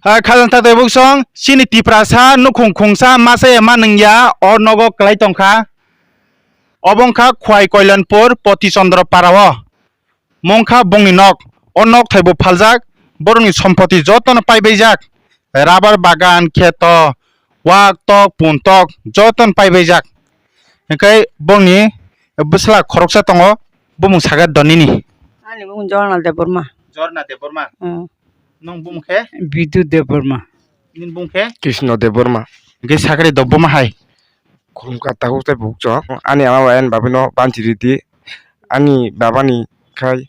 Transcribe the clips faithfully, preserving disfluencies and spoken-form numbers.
Ha, khajang tatai buksong, chini Tiprasa nukhung khungsa masa ya ma nungya, o nogo kwlai tongkha. Obo wngkha Khwai Koilanpur, Poti Chandra Para o. Mungkha bongni nok, o nok thaibo phaljak, borokni sompoti jotono paibaijak. Rabar bagan, kheto, wak tok, pun tok, jotono paibaijak. Hingkhe bongni bwsla khoroksa tongo, bumung sakha Donini. Ani bumung Jorna Debbarma. Jorna Debbarma. Hmm. Nong bumung khe? Bidu Debbarma. Nini bumung khe? Krishna Debbarma. Hingkhe sakari Debbarma hai. Khulumkha tabuk tei buksong. Ani ama bai ani babai no banchi ridi. Ani baba ni khai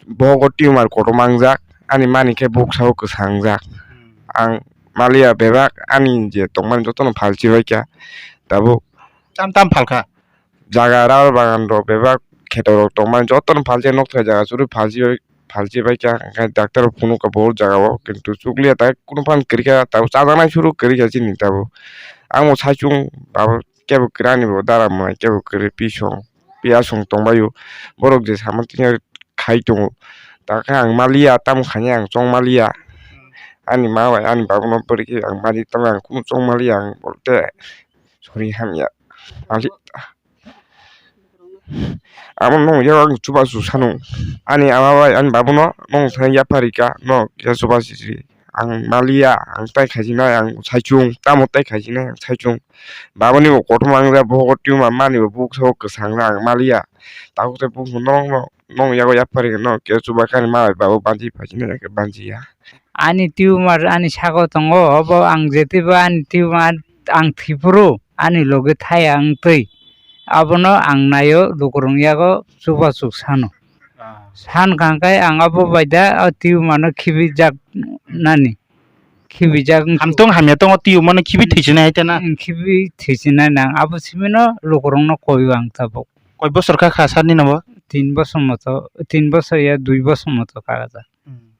bohogo tumor kotorma wngjak. Ani mani khe buksa o kwsang wngjak. Hmm. Ang maliya bebak ani je tongmani jotono phalchi bai kha. Tabuk. Tam tam phalkha? Jaga rabar bagan rok bebak kheto rok tongmani jotono phalchi nokthai jaga churi phalchi bai phalchi bai kha, hingkhe doctor rok phunukha bo jaga o, kintu chukliya tai kunu phano kwrwi kha, tabuk chajaknai suru kwrwi kha chini tabuk. Ang bo saichung abo kebo kwrwi ani bo dara mwnai kebo kwrwi pisong piyasong tongbaio, borok je sama tini khai tongo, takhe ang maliya tamo khainai ang chong maliya, ani ma bai ani babuno bwrwi khe ang mali tamo ang kunu chong maliya ang bolte sori hamya mali. Amo nong yago ang chubachu sano. Ani ama bai ani babuno nong thani yapharika no ya chubachu si. Ang maliya, ang tai khaijinai, ang saichung, tamo tai khaijinai, ang saichung. Babuni bo kotorma wngjak, bohogo tumor, mani bo buksa o kwsang na, ang maliya. Tabuk tei bukhuno nong, nong yago yapharika no, khe chubakhani ma bai babu banchi phaijinai, khe banchiya. Ani tumor ani sago tongo, obo ang jetiba ani tumor ang thipuru, ani loge thaya wng twi. Abono ang naio, lukurok yago chubachu sano. Ah. San kha khe ang abo bai da o tumor no khibijak nani. Khibijak wng Hamtong hamya tongo, tumor no khibi Hmm. thwisinai hai tena. Hmm, khibi thwisinai nang. Abo simino lukurok no koio ang tabuk. Koi bosor kha kha sani no bo? Tin bosor moto, tin bosor ya dui bosor moto kha kha. Hmm.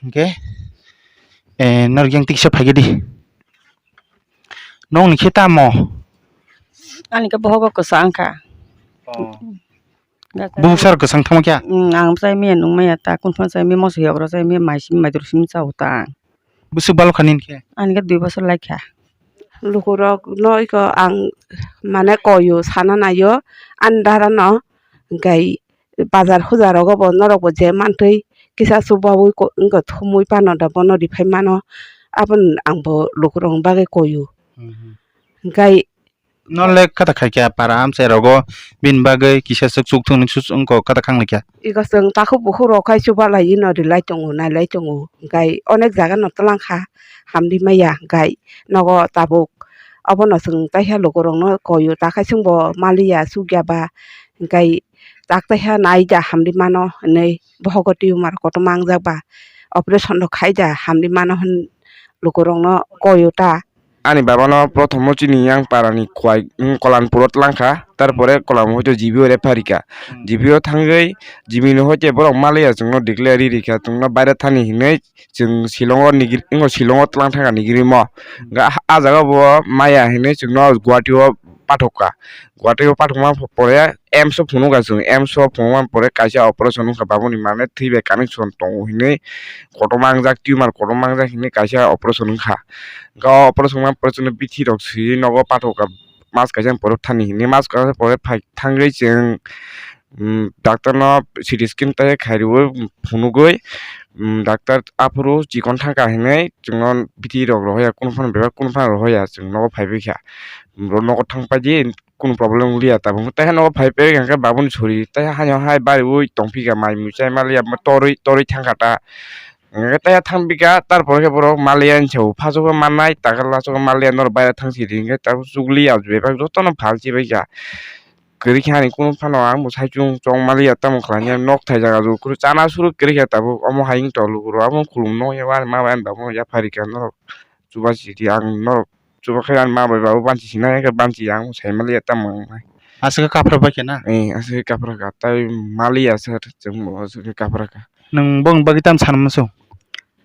Hingke, eh, norok yang tiksa phaikhe di. Nongni khe tamo? Ani khe bohogo kwchang kha. Oh. Gata- Bumung sar kwchang thangma kya? Mm, ang chai maya nung maya ta, kun phano chai maya moso yokro chai maya mai sim mai dur sim chao ta ang. Bwswk balo kha nini khe? Ani khe dui bosor lai kha. Lukurok no iko ang mane koyo sana nayo, ani dara no, hingkai bazar hujar rogo bo norok bo je mantwi kisa chubaui ko-, wngkha thumui pano da bono riphai mano, aboni ang bo lukurokni bagwi koyo. Mhm. Hingkai Nole kata khai kya para amchai rogo bini bagwi kisa swk chuk thung swk wngkha kata khang lai kya. Iko chwng takhuk bukhuk rok khai chuba lai ino rilai tongo, nailai tongo, hingkai onek jaga no twlang kha hamdi maya, hingkai nogo tabuk obono chwng taiha lukurok no koyo, takhai chwng bo maliya chukya ba, hingkai tak taiha naida hamdi mano hinwi bohogo tumor kotorma wngjak ba operation rok khaida hamdi mano hin lukurok no koyo ta. Ani baba no prothom o chini yang para ni Khwai, mm, Kolanpur o twlang kha, tarpore Kolanpur hoite G B o refer rikha. Hmm. G B o thangwi G B ni hoite borok maliya chwng no declare ri rikha, chwng no baire thani hinwi chwng Shillong o nigiri, wngkha Shillong o twlang thangkha nigiri mo. Hmm. Ga-, ah jaga bo maya hinwi chwng no Guwahati o pathok kha. Guwahati o pathok ma pore AIIMS o phunuk kha chwng, AIIMS o phunuk ma pore kaisa operation wngkha, babuni mane thwi bai connection tongo hinwi kotorma wngjak, tumor kotorma wngjak hinwi kaisa operation wngkha. Ga operation ma pore chwngno bithi rok swiwi nogo pathok kha, mas kaisa pore thani hinwi, mas kaisa pore phai thangwi chwng, um, doctor no C T scan tei khairwi phunugwi, um, doctor aphuru chikon thangkha hinwi chwngno bithi rok rohoya, kunu phano bebak kunu phano rohoya, chwng nogo phaibai kha. Nogo thang paidi, kunu problem wngya tabuk. Tei nogo phai pegwi hwnkhe babuni sori tei haino hai bariwi tongphika, mai mui chai maliya, torwi torwi thangkha ta. Hwnkhe tei thangphika, tarpore khe borok maliya hinwi sao, phasukhe mannai, takhe lachukhe maliya, norok baire thang sidi hwnkhe tabuk chukliya bebak jotono phalchi baikha. Kwrwi khe ani kunu phano ang bo saichung chong maliya, tamo khlainai nokthai jaga jukuru chana suru kwrwi khe tabuk omo hai wngtong lukurok, abo khulum nokya, ani ma bai ani babu yaphari kha norok. Chubachu di ang norok, chubakhai ani ma bai babu banchi sinai khe banchi ang sai maliya tamo wngnai. Aswk kaphra bai khe na? Eh, aswk kaphra kha, tai maliya sir chwng bo aswk kaphra kha. Nwng bongni bagwi tamo sana muchung?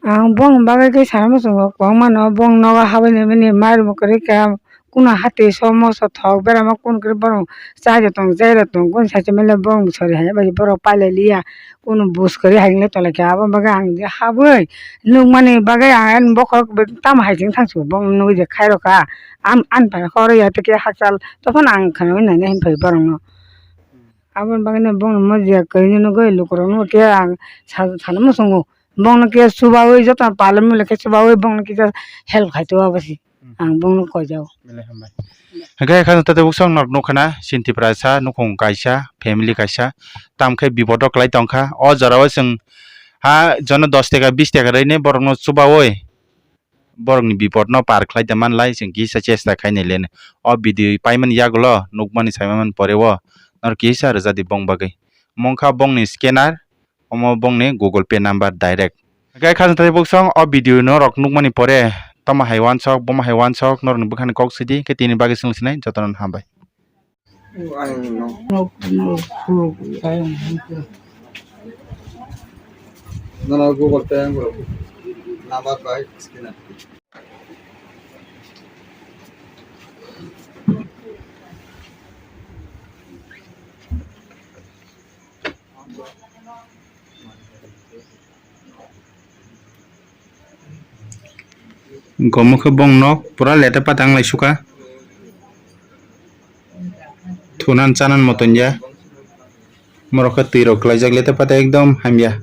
Ang bongni bagwi khe sana muchungo, kwbangma no bong nogo habani mani mai rwma kwrwi kha, Kuno hati somo so thok berama kun kri borok chai da tong, jai da tong, kun sacha mele borok sori hai bai borok pailai liya. Kuno bus kari hai le tolai kha, abo bagwi ang je habwi nukmani bagwi ang ani bokhorok tamo hai ching thangsu bong nugwi je khairokha. Am, ani pai khoro ya teke hakchal, tokhono ang khwnwi nai nai hinphai borokno. Aboni bagwi no bongno mojiya kwrwino nugwi lukurokno khe ang sa-, sana muchungo. Bongno khe chubawi joto palmwlwi khe chubawi bongno kisa help khai to abo se. Hmm. Ang bongno koijao. Belai hambai. Hwnkhe kheno tata buksong nok nukha na, sinti prasa nukhung kaisa, family kaisa, tamkhe bipodo kwlai tongkha. O jorao chwng ha jono dos taka, bis taka rwini borokno chubawi borokni bipodno par khlai da manlai chwng kisa chesta khainai le. O video paimani yagulo nukmani saimani pore o norok kisa rwjadi bong bagwi. Mongkha bongni scanner, omo bongni Google Pay number direct. Hwnkhe khajang thai buksong o video norok nukmani pore tamo hai wansok, bomo hai wansok, norokni bwkhani kok sidi khe tini bagwi chwng sinai jotono hambai. Nono Google Pay ang guru. Number bai scanner. Gomo khe bong nok pura lete pata wng lai sukha. Thunan chanan moton ya. Morok khe twi rok kwlaijak lete pata ekdom hamya.